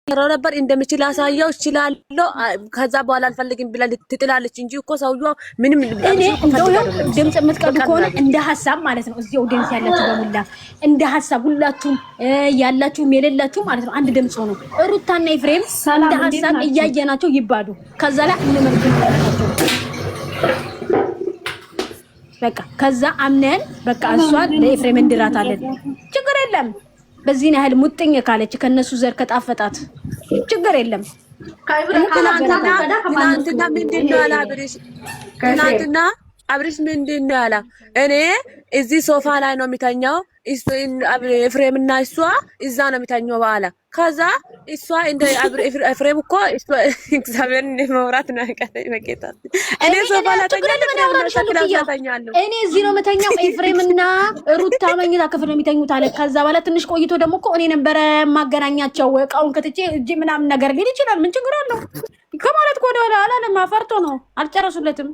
ነበር እንደምችል አሳየው እችላለሁ። ከዛ በኋላ አልፈልግም ብላ ትጥላለች እንጂ እኮ ሰውዬው ምንም እኔ እንደው ድምጽ የምትቀዱ ከሆነ እንደ ሀሳብ ማለት ነው። እዚህ audience ያላችሁ በሙላ እንደ ሀሳብ ሁላችሁም ያላችሁም የሌላችሁ ማለት ነው አንድ ድምጽ ሆኖ ሩታና ኤፍሬም እንደ ሀሳብ እያየናቸው ይባዱ። ከዛ ላይ እንመልከታቸው በቃ ከዛ አምነን በቃ እሷን ለኤፍሬም እንድራታለን። ችግር የለም። በዚህን ያህል ሙጥኝ ካለች ከነሱ ዘር ከጣፈጣት ችግር የለም። ትናንትና ምንድን ነው ያለ አብርሽ? ትናንትና አብርሽ ምንድን ነው ያለ? እኔ እዚህ ሶፋ ላይ ነው የሚተኛው፣ ኤፍሬምና እሷ እዛ ነው የሚተኛው በኋላ ከዛ እሷ እንደ ኤፍሬም እኮ እግዚአብሔርን መውራት ነው ያቀተኝ። በጌታ እኔ ሶፋ ላይ ተኛለሁ፣ እኔ እዚህ ነው የምተኛው፣ ኤፍሬምና ሩታ መኝታ ክፍል ነው የሚተኙት አለ። ከዛ በኋላ ትንሽ ቆይቶ ደግሞ እኮ እኔ ነበረ የማገናኛቸው እቃውን ከትቼ እጄ ምናምን ነገር ሊል ይችላል። ምን ችግር አለው ከማለት እኮ ወደኋላ አላለም። አፈርቶ ነው አልጨረሱለትም።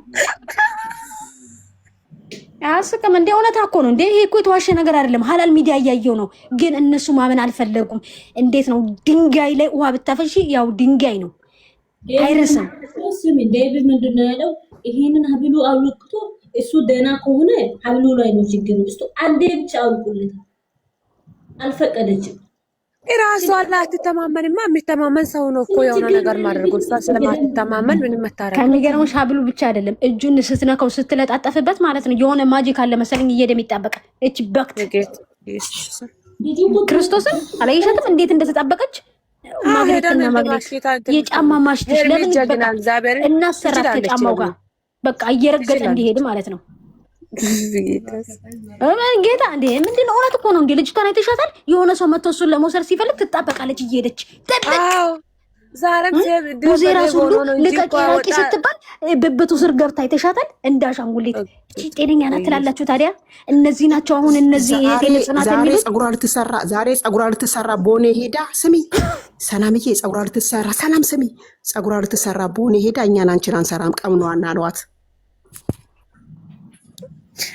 አያስቅም እንዴ? እውነታ እኮ ነው እንዴ! ይሄ እኮ የተዋሸ ነገር አይደለም። ሀላል ሚዲያ እያየው ነው፣ ግን እነሱ ማመን አልፈለጉም። እንዴት ነው ድንጋይ ላይ ውሃ ብታፈሺ ያው ድንጋይ ነው፣ አይረሳም። ስሚ ዴቪድ ምንድን ነው ያለው? ይሄንን ሀብሉ አውልቅቶ እሱ ደህና ከሆነ ሀብሉ ላይ ነው ችግሩ። እሱ አንዴ ብቻ አውልቁለታል፣ አልፈቀደችም። እራሷ ላትተማመንማ የሚተማመን ሰው ነው እኮ የሆነ ነገር ማድረጉ። እሷ ስለማትተማመን ምንም መታረቅ ከሚገርመሽ ሀብሉ ብቻ አይደለም እጁን ስትነካው ስትለጣጠፍበት ማለት ነው የሆነ magic አለ መሰለኝ እየሄደ የሚጣበቅ እች በክት ክርስቶስን አላየሻትም እንዴት እንደተጣበቀች ማግኔትና ማግኔት የጫማ ማሽተሽ ለምን እናሰራት ከጫማው ጋር በቃ እየረገጠ እንዲሄድ ማለት ነው። ጌታ እንዴ ምንድን ነው? እውነት እኮ ነው። እንዴ ልጅቷን አይተሻታል? የሆነ ሰው መጥቶ እሱን ለመውሰድ ሲፈልግ ትጣበቃለች እየሄደች ጥብቅ። ቡዜ ራሱ ሁሉ ልቀቂ ራቂ ስትባል ብብቱ ስር ገብታ አይተሻታል? እንደ አሻንጉሊት። እቺ ጤነኛ ናት ትላላችሁ ታዲያ? እነዚህ ናቸው አሁን እነዚህ ጽናት የሚሉት። ጸጉሯ ልትሰራ ዛሬ ጸጉሯ ልትሰራ ቦኔ ሄዳ፣ ስሚ ሰላምዬ፣ ጸጉሯ ልትሰራ ሰላም፣ ስሚ ጸጉሯ ልትሰራ ቦኔ ሄዳ፣ እኛን አንቺን አንሰራም ቀምኗና አሏት።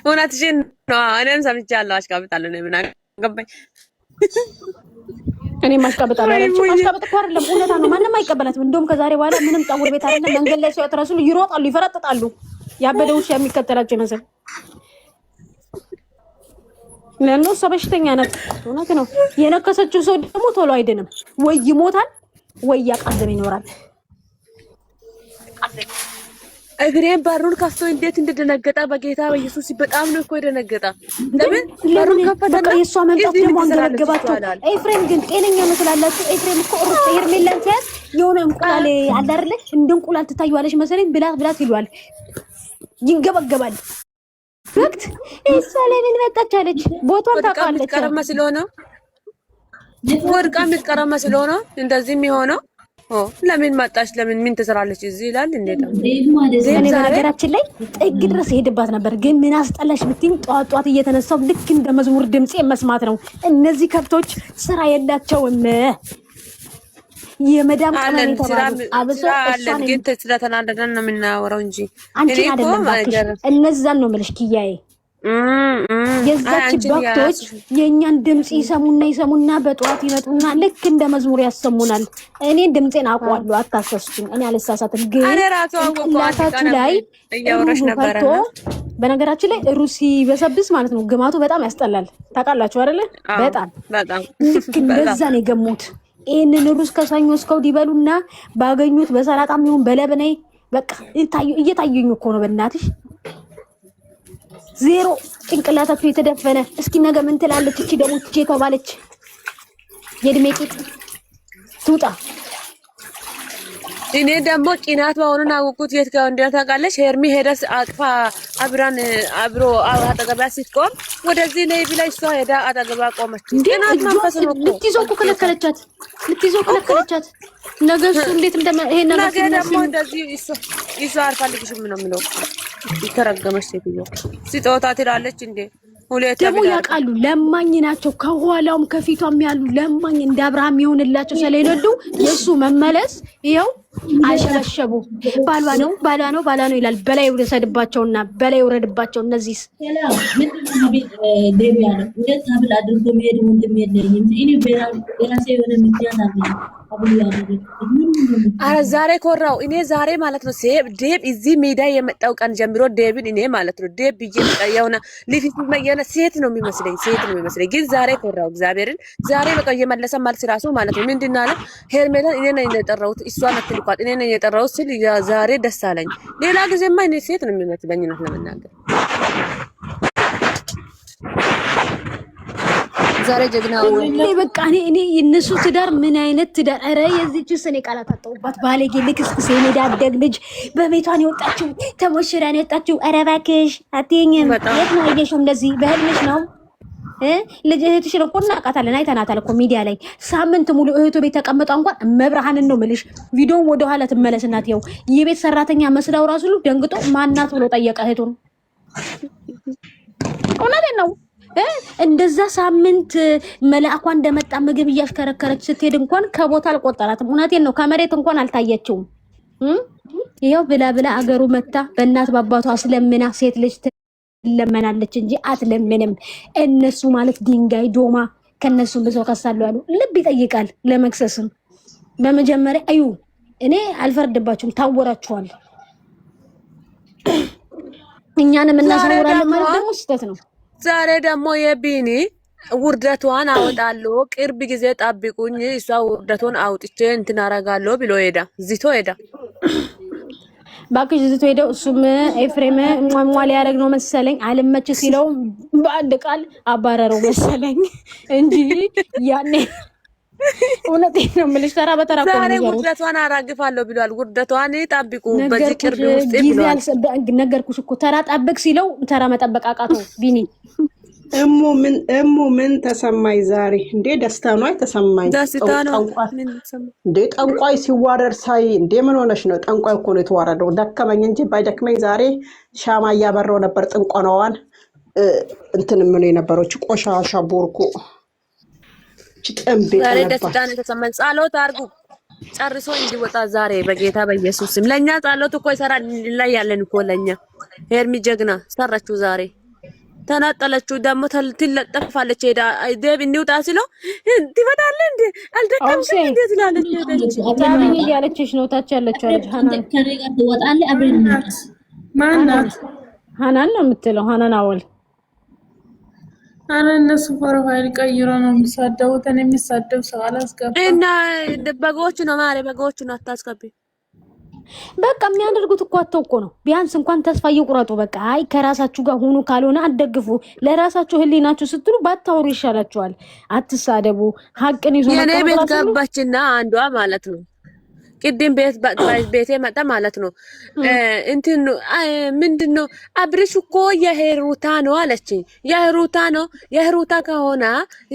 እውነትሽን ነው። እኔም ሰምቻለሁ። አሽቃብጣለሁ ነው ምን አገባኝ። እኔም አሽቃብጣለሁ አላለችም። ማሽቃበጥ እኮ አይደለም እውነታ ነው። ማንም አይቀበላትም። እንደውም ከዛሬ በኋላ ምንም ፀጉር ቤት አይደለም መንገድ ላይ ሲወጡ እራሱ ይሮጣሉ፣ ይፈረጥጣሉ። ያበደ ውሻ የሚከተላቸው ይመስል ለእነ እሷ በሽተኛ ናት። እውነት ነው። የነከሰችው ሰው ደግሞ ቶሎ አይድንም። ወይ ይሞታል ወይ ያቃዘም ይኖራል። እግሬን በሩን ከፍቶ እንዴት እንደደነገጠ በጌታ በኢየሱስ በጣም ነው እኮ የደነገጠ። ለምን በሩን ከፈተና በቃ የእሷ መምጣት ደግሞ አንገበገባቸው። ኤፍሬም ግን ጤነኛ ነው ትላላችሁ? ኤፍሬም እኮ ሩጥ ሄርሜላን ሲያዝ የሆነ እንቁላል አለ አይደለ? እንደ እንቁላል ትታየዋለች መሰለኝ ብላት ብላት ይሏል፣ ይንገበገባል። ወቅት እሷ ለምን መጣች አለች። ቦታውን ታውቃለች። ወድቃ የምትቀረ መስሎ ነው እንደዚህ የሚሆነው። ለምን መጣች? ለምን ምን ትሰራለች እዚህ ይላል። እንዴት እኔ በነገራችን ላይ ጥግ ድረስ ሄድባት ነበር፣ ግን ምን አስጠላሽ ብትይኝ ጠዋት ጠዋት እየተነሳው ልክ እንደ መዝሙር ድምፄ መስማት ነው። እነዚህ ከብቶች ስራ የላቸውም። የመዳም ቅመም የተባሉ አብሶ አለን፣ ግን ስለተናደደን ነው የምናወራው እንጂ አንቺን አይደለም እባክሽ፣ እነዛን ነው የምልሽ ኪያዬ የዛች በክቶች የእኛን ድምፅ ይሰሙና ይሰሙና በጠዋት ይመጡና ልክ እንደ መዝሙር ያሰሙናል። እኔ ድምፄን አውቀዋለሁ፣ አታሰስቱኝ። እኔ አልሳሳትም። ግን ጭንቅላታችሁ ላይ ሩዙ ፈርቶ፣ በነገራችን ላይ ሩዝ ሲበሰብስ ማለት ነው ግማቱ በጣም ያስጠላል። ታውቃላችሁ አይደለ? በጣም ልክ እንደዛ ነው የገሙት። ይህንን ሩዝ ከሰኞ እስከ እሑድ ይበሉና ባገኙት በሰላጣም ይሁን በለብኔ በቃ እየታየኝ እኮ ነው በእናትሽ ዜሮ ጭንቅላታችሁ የተደፈነ። እስኪ ነገ ምን ትላለች እቺ ደግሞ እቺ የተባለች የእድሜ ቂጥ ትውጣ። እኔ ደግሞ ቅናት መሆኑን አወቅኩት። የት ጋር እንደሆነ ታውቃለች። ሄርሚ ሄደስ አቅፋ አብራን አብሮ አጠገቢያ ስትቆም ወደዚህ ነይ ብላ እሷ ሄዳ አጠገቢያ ቆመች። ቅናት መንፈስ ነው እኮ። ልትይዘው እኮ ከለከለቻት፣ ልትይዘው ከለከለቻት። ነገ እሱ እንዴት እንደማ ይሄ ነገር ነገ ደግሞ እንደዚህ እሷ አልፈልግሽም ነው የሚለው። የተረገመች ሴትዮ ስጦታ ትላለች እንዴ! ደግሞ ያውቃሉ፣ ለማኝ ናቸው። ከኋላውም ከፊቷም ያሉ ለማኝ እንደ አብርሃም የሆንላቸው ስለሌሉ የእሱ መመለስ ይኸው አሸበሸቡ። ባሏ ነው ባሏ ነው ባሏ ነው ይላል። በላይ ውረድባቸውና በላይ ውረድባቸው። እነዚህስ ዴብ ያለው ሁለት ሀብል አድርጎ መሄድ ወንድም የለኝም። እኔ የራሴ የሆነ ምክንያት አለኝ። አረ ዛሬ ኮራው እኔ ዛሬ ማለት ነው። ዴብ እዚህ ሜዳ የመጣው ቀን ጀምሮ ዴብን እኔ ማለት ነው ዴብ ብዬ የሆነ ሊፊት የሆነ ሴት ነው የሚመስለኝ፣ ሴት ነው የሚመስለኝ። ግን ዛሬ ኮራው እግዚአብሔርን። ዛሬ በቃ እየመለሰ መልስ ራሱ ማለት ነው ምንድን አለ ሄርሜላን እኔ ነኝ የጠራሁት፣ እሷን አትልኳት፣ እኔ ነኝ የጠራሁት ስል ዛሬ ደስ አለኝ። ሌላ ጊዜማ እኔ ሴት ነው የሚመስለኝ ነው ለመናገር ዛሬ ጀግና ሁሌ በቃ እኔ የእነሱ ትዳር ምን አይነት ትዳር! ኧረ የዚህችስ እኔ ቃላት አጣሁባት። ባለጌ ልክስክስ የሜዳ አደግ ልጅ በቤቷን የወጣችው ተሞሽራን የወጣችው። ኧረ እባክሽ አትይኝም። የት ነው አየሽው? እንደዚህ በህልምሽ ነው? ልጅ እህትሽን እኮ እናውቃታለን፣ አይተናታል እኮ ሚዲያ ላይ ሳምንት ሙሉ እህቱ ቤት ተቀምጣ እንኳን መብርሃንን ነው የምልሽ። ቪዲዮን ወደኋላ ትመለስ እናት። ይኸው የቤት ሰራተኛ መስላው ራሱ ደንግጦ ማናት ብሎ ጠየቀ እህቱን። እውነቴን ነው። እንደዛ ሳምንት መልአኳ እንደመጣ ምግብ እያሽከረከረች ስትሄድ እንኳን ከቦታ አልቆጠራትም። እውነቴን ነው። ከመሬት እንኳን አልታየችውም። ይኸው ብላ ብላ አገሩ መታ በእናት በአባቷ አስለምና፣ ሴት ልጅ ትለመናለች እንጂ አትለምንም። እነሱ ማለት ድንጋይ ዶማ፣ ከነሱም ብሰው ከሳሉ ያሉ ልብ ይጠይቃል። ለመክሰስም በመጀመሪያ እዩ። እኔ አልፈርድባችሁም፣ ታወራችኋል። እኛንም እናሳውራለን ማለት ደግሞ ስህተት ነው። ዛሬ ደግሞ የቢኒ ውርደቷን አወጣለሁ፣ ቅርብ ጊዜ ጠብቁኝ፣ እሷ ውርደቷን አውጥቼ እንትን አረጋለሁ ብሎ ሄዳ ዝቶ ሄዳ። እባክሽ ዝቶ ሄደው። እሱም ኤፍሬም ሟሟ ሊያደርግ ነው መሰለኝ። አልመች ሲለው በአንድ ቃል አባረረው መሰለኝ እንጂ ያኔ እውነቴን ነው የምልሽ። ተራ በተራ ዛሬ ውርደቷን አራግፋለሁ ብሏል። ውርደቷን ጠብቁ በዚህ ቅርብ ውስጥ ብሏል። ነገርኩሽ እኮ ተራ ጠብቅ ሲለው ተራ መጠበቅ አቃተው ቢኒ። እሙ ምን ተሰማኝ ዛሬ? እንዴ ደስታ ነው የተሰማኝ። ደስታ ነው እንዴ ጠንቋይ ሲዋረድ ሳይ፣ እንዴ ምን ሆነሽ ነው? ጠንቋይ እኮ ነው የተዋረደው። ደከመኝ እንጂ ባይደክመኝ ዛሬ ሻማ እያበራው ነበር። ጥንቆናዋን እንትን ምን የነበረው ቆሻሻ ቦርኮ ጥንብ ዛሬ ደስታ ነው የተሰማኝ። ጸሎት አድርጉ ጨርሶ እንዲወጣ ዛሬ በጌታ በኢየሱስ ስም። ለኛ ጸሎት እኮ ይሰራል። ላይ ያለን እኮ ለኛ ሄርሚ ጀግና ሰራችሁ ዛሬ ተናጠለችው ደግሞ ትለጠፋለች። ሄዳ ዴብ እንውጣ ሲለው ትፈታለህ እንዴ አልደከምሽም እንዴ ትላለች። ሄደች ታብኝ እያለችሽ ነው። ታች ያለችው ልጅ ሀናን ከኔ ጋር ትወጣለህ አብረን እንውጣ። ማናት? ሀናን ነው የምትለው። ሀናን አወል። አረ እነሱ profile ቀይሮ ነው የሚሳደቡት። እኔ የሚሳደብ ሰው አላስገባም። እና በጎቹ ነው ማሬ፣ በጎቹ ነው አታስገቢ። በቃ የሚያደርጉት እኮ አተው እኮ ነው። ቢያንስ እንኳን ተስፋ እየቁረጡ በቃ አይ ከራሳችሁ ጋር ሁኑ፣ ካልሆነ አትደግፉ። ለራሳችሁ ሕሊናችሁ ስትሉ ባታወሩ ይሻላችኋል። አትሳደቡ። ሀቅን ይዞ የኔ ቤት ገባችና አንዷ ማለት ነው ቅድም ቤቴ መጣ ማለት ነው። እንትን ምንድን ነው አብርሽ እኮ የሄሩታ ነው አለችኝ። የሄሩታ ነው የሄሩታ ከሆነ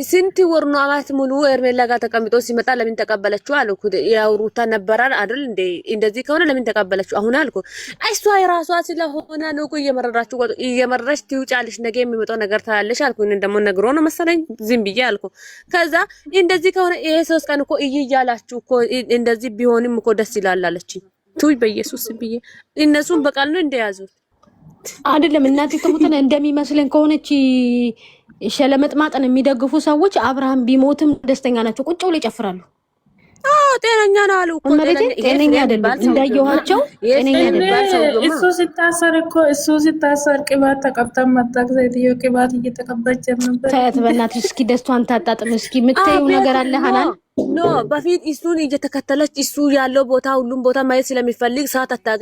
ስንት ወር ነው አመት ሙሉ ሄርሜላ ጋር ተቀምጦ ሲመጣ ለምን ተቀበለችው አልኩ። የሩታ ነበራል አይደል እንዴ? እንደዚህ ከሆነ ለምን ተቀበለችው አሁን አልኩ። እሷ የራሷ ስለሆነ ነው እኮ እየመረራችሁ እየመረረሽ ትውጫለሽ፣ ነገ የሚመጣው ነገር ታያለሽ አልኩ። እኔ ደግሞ ነግሮ ነው መሰለኝ ዝም ብዬ አልኩ። ከዛ እንደዚህ ከሆነ ይሄ 3 ቀን እኮ እያላችሁ እኮ እንደዚህ ቢሆንም እኮ ደስ ይላል አለችኝ። ቱይ በኢየሱስ ብዬ እነሱን በቃል ነው እንደያዙት አይደለም። እናቴ ትሙትን እንደሚመስለን ከሆነች ሸለመጥማጥን የሚደግፉ ሰዎች አብርሃም ቢሞትም ደስተኛ ናቸው። ቁጭ ብሎ ይጨፍራሉ። አዎ ጤነኛ ነው አሉ እኮ። ጤነኛ አይደሉም እንዳየኋቸው፣ ጤነኛ አይደሉም። እሱ ሲታሰር እኮ እሱ ሲታሰር ቅባት ተቀብታ መጣ። ሴትዮ ቅባት እየተቀባች ነበር። ተያት በእናትሽ እስኪ ደስቷን ታጣጥም እስኪ። የምታየው ነገር አለ ሀናን no በፊት እሱን እየተከተለች እሱ ያለው ቦታ ሁሉም ቦታ ማየት ስለሚፈልግ ሰዓት አታገ